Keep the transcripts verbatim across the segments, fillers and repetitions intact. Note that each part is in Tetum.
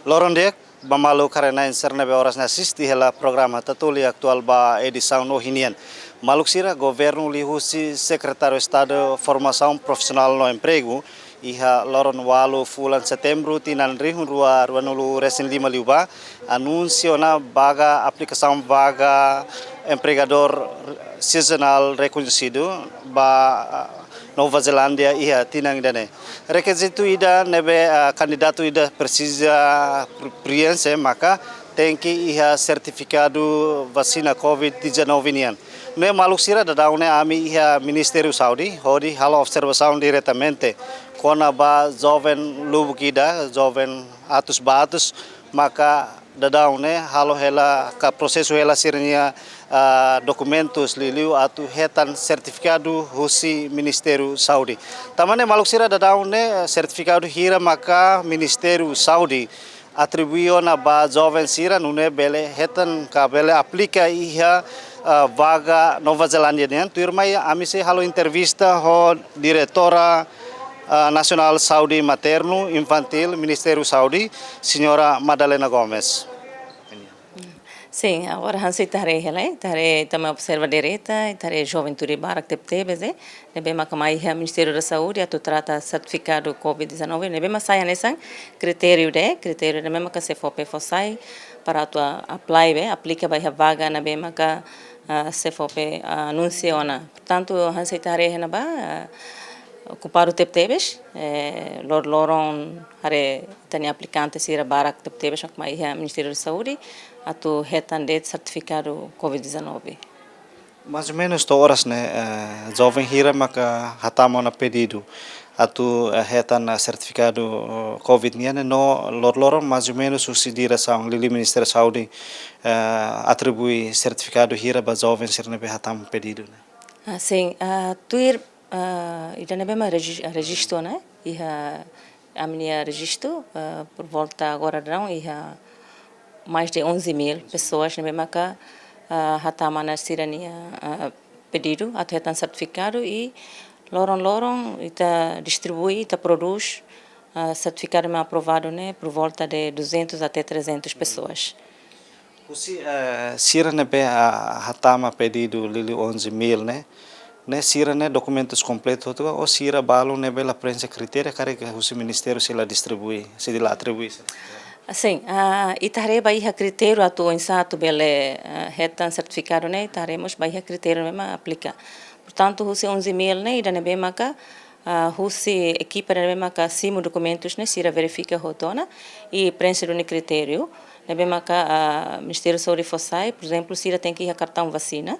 Loron di'ak ba maluk karik-na'in sira ne'ebé oras ne'e asiste hela programa Tatoli Atuál ba edisaun ohin nian. Maluk sira, governu liuhusi Sekretáriu Estadu Formasaun Profisionál no Empregu, iha loron ualu fulan Setembru tinan rihun rua ruanulu resin lima liubá, anunsia ona vaga aplikasaun vaga empregadór sezonál rekoñesidu ba, ah, Nova Zelándia iha tinan ida-ne'e. Rekizitu ida ne'ebé, ah, kandidatu ida presiza pr-, prienxe maka tenke iha sertifikadu vasina covid dezanove nian. Ne'e maluk sira, daudaun ne'e ami iha Ministériu Saúde hodi halo observasaun diretamente kona-ba joven lubuk ida, joven atus ba atus, maka daudaun ne'e halo hela ka prosesu hela sira-nia, ah, dokumentus liuliu atu hetan sertifikadu husi Ministériu Saúde. Tanba ne'e maluk sira, daudaun ne'e sertifikadu hira maka Ministériu Saúde atribui ona ba joven sira nune'e bele hetan ka bele aplika iha, ah, vaga Nova Zelándia nian. Tuirmai ami sei halo entrevista ho Diretora, ah, Nasionál Saúde Maternu Infantíl, Ministériu Saúde, Señora Madalena Gomes. Sin, agora hanesan ita haree hela, ita haree, ita mai observa direta, ita haree juventude barak tebetebes, eh, ne'ebé maka mai iha Ministériu da Saúde atu trata sertifikadu covid dezanove, ne'ebé mak sai hanesan kritériu ida, kritériu ida ne'ebé maka SEFOPE fó sai para atu a-, apply be, aplika ba iha vaga ne'ebé maka, ah, SEFOPE, ah, anunsia ona. Portantu, hanesan ita haree iha ne'ebá, ah, okupadu tebetebes, eh, lor-, loron haree ita-nia aplikante sira barak tebetebes mak mai iha Ministériu da Saúde atu hetan de'it sertifikadu covid dezanove. Mais ou menus to'o oras ne'e, eh, joven hira maka hatama ona pedidu atu, eh, hetan, eh, sertifikadu, eh, covid nian ne'e no loroloron mais ou menus husi diresaun liuliu Ministériu Saúde, eh, atribui sertifikadu hira ba joven sira ne'ebé hatama pedidu ne'e? Ah, sin, ah, tuir, ah, ida ne'ebé mak regi-, rejistu ne'e, iha ami-nia rejistu, ah, por volta agora daudaun iha mais de onze mil pessoas ne'ebé maka, ah, hatama ona sira-nia, ah, pedidu atu hetan sertifikadu i loron-loron ita distribui, ita prodús, ah, sertifikadu mak aprovadu ne'e por volta de duzentos até trezentos pessoas. Husi, eh, sira ne'ebé, ah, hatama pedidu liuliu onze mil ne'e, ne'e sira-ne'e dokumentus kompletu hotu ka, ou sira balu ne'ebé la preenxe kritéria karik husi ministériu sei la distribui, sei la atribui? Sin, ah, ita haree ba iha kritériu atu oinsá atu bele, ah, hetan sertifikadu ne'e, ita haree mós ba iha kritériu ne'ebé mak aplika. Portantu, husi onze mil ne'e, ida ne'ebé maka, ah, husi ekipa ne'ebé maka simu dokumentus ne'e, sira verifika hotu ona i preenxe duni kritériu ne'ebé maka, ah, Ministériu Saúde fó sai, por ezemplu, sira tenke iha kartaun vasina,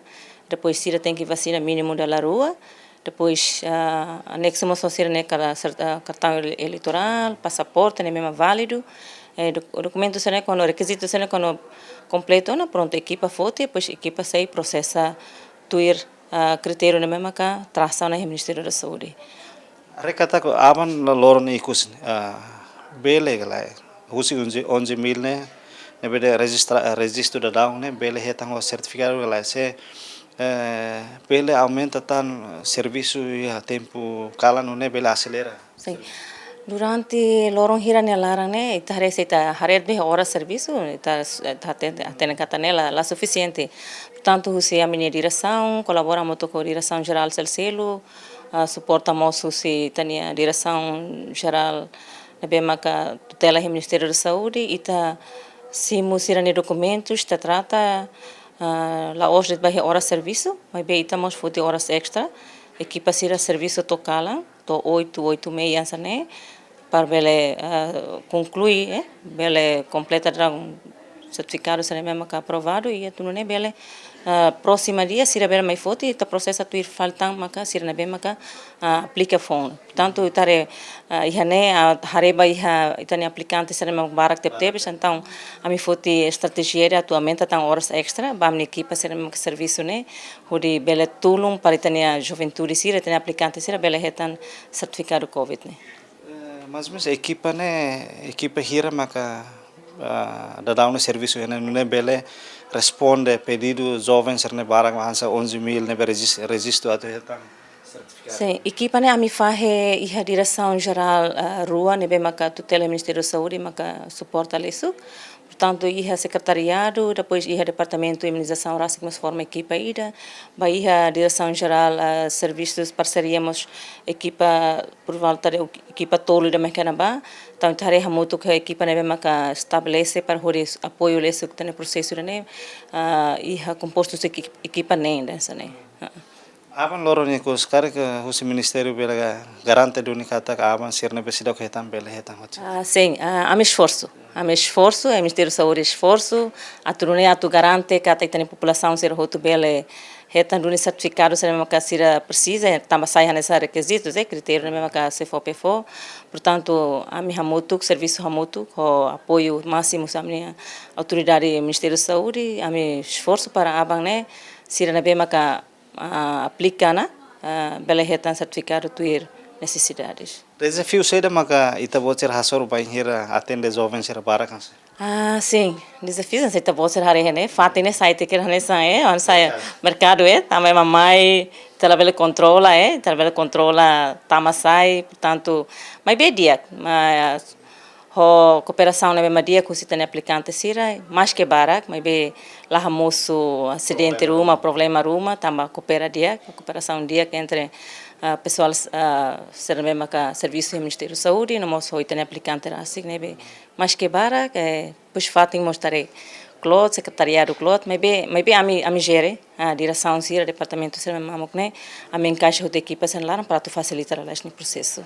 depois sira tenke vasina mínimu dala rua, depois, ah, aneksu mós sira-nia kar-, ser-, ah, kartaun ele-, eleitorál, pasaporte ne'ebé mak válidu, eh, dok-, dokumentu sira-ne'e kuandu, rekizitu sira-ne'e kuandu kompletu ona, prontu, ekipa foti, depois ekipa sei prosesa tuir, ah, kritériu ne'ebé maka trasa ona iha Ministériu da Saúde. Haree katak aban loron ikus, ah, bele ka lae, husi onze, onze mil ne'e, ne'ebé de'it rejistra-, rejistu daudaun ne'e, bele hetan ho sertifikadu ka lae, se, eh, bele aumenta tan servisu iha tempu kalan nune'e bele aselera? Sin. Durante loron hira nia laran ne'e, ita haree se ita haree be oras servisu, ita s-, ita hatene, hatene katak ne'e la, la sufisiente. Portantu, husi ami-nia diresaun, kolabora hamutuk ho Diresaun Jerál selu-seluk, ah, suporta mós husi ita-nia Diresaun Jerál ne'ebé maka tutela iha Ministériu da Saúde, ita simu sira-nia dokumentus, ita trata, ah, la'ós de'it ba iha oras servisu, maibé ita mós foti oras extra, ekipa sira servisu to'o kalan, to'o oito, oito e meia hanesan ne'e, para bele, ah, konklui, eh, bele kompleta daudaun sertifikadu sira-ne'ebé maka aprovadu, i atu nune'e bele, ah, prósima dia sira bele mai foti, ita prosesa tuir fali tan maka sira ne'ebé maka, ah, aplika foun. Portantu, ita haree, ah, iha ne'e, ah, haree ba iha ita-nia aplikante sira-ne'ebé maka barak tebetebes, entaun ami foti estratéjia ida atu aumenta tan oras extra ba ami-nia ekipa sira-ne'ebé maka servisu ne'e, hodi bele tulun para ita-nia juventude sira, ita-nia aplikante sira bele hetan sertifikadu covid ne'e. Eh, mais ou menus ekipa ne'e, ekipa hira maka, ah, daudaun ne'e servisu iha ne'e nune'e bele responde pedidu joven sira-ne'e barak hanesan onze mil ne'ebé rejis-, rejistu atu hetan Sin, ekipa ne'e ami fahe iha Diresaun Jerál, ah, rua ne'ebé maka tutela Ministériu Saúde maka suporta lesuk. Portantu, iha sekretariadu, depois iha Departamentu Imunizasaun rasik mós forma ekipa ida, ba iha Diresaun Jerál, ah, Servisus Parseria mós ekipa por volta de ekipa tolu ida mak iha ne'ebá. Entaun, ita haree hamutuk ho ekipa ne'ebé maka estabelese para hodi apoiu lesuk ita-nia prosesu ida-ne'e, ah, iha kompostu ekipa, ekipa neen hanesan ne'e. Ah. Aban loron ikus, karik husi ministériu bele ga-, garante duni katak aban sira ne'ebé seidauk hetan bele hetan hotu? Ah, sin, ah, ami esforsu. Ami esforsu, eh, Ministériu Saúde esforsu, atu nune'e atu garante katak ita-nia populasaun sira hotu bele hetan duni sertifikadu sira maka sira presiza, eh, tanba sai hanesan rekizitus, eh, kritériu ne'ebé maka SEFOPE fó. Portantu, ami hamutuk, servisu hamutuk, ho apoiu másimu husi ami-nia autoridade Ministériu Saúde, ami esforsu para aban ne'e, sira ne'ebé maka ah, aplika ona, ah, bele hetan sertifikadu tuir nesesidades. Dezafiu saida maka ita-boot sira hasoru bainhira atende joven sira barak hanesan? Ah, sin, dezafiu hanesan ita-boot sira haree ne'e, fatin ne'e sai tiha hanesan, eh, hanesan merkadu, eh, tanba ema mai, ita labele kontrola, eh, ita labele kontrola tama sai, portantu, maibé di'ak, mas ho kooperasaun ne'ebé mak di'ak husi ita-nia aplikante sira, maske barak, maibé la hamosu asidente ruma, problema ruma, tanba koopera di'ak, kooperasaun di'ak entre, ah, pesoál, ah, sira ne'ebé maka servisu iha Ministériu Saúde, no mós ho ita-nia aplikante rasik ne'ebé maske barak, eh, depois fatin mós haree kloot, sekretariadu kloot, maibé, maibé ami, ami jere, ah, diresaun sira, departamentu sira mamuk ne'e, ami enkaixa hotu ekipa sira-nia laran para atu fasilita lalais nia prosesu.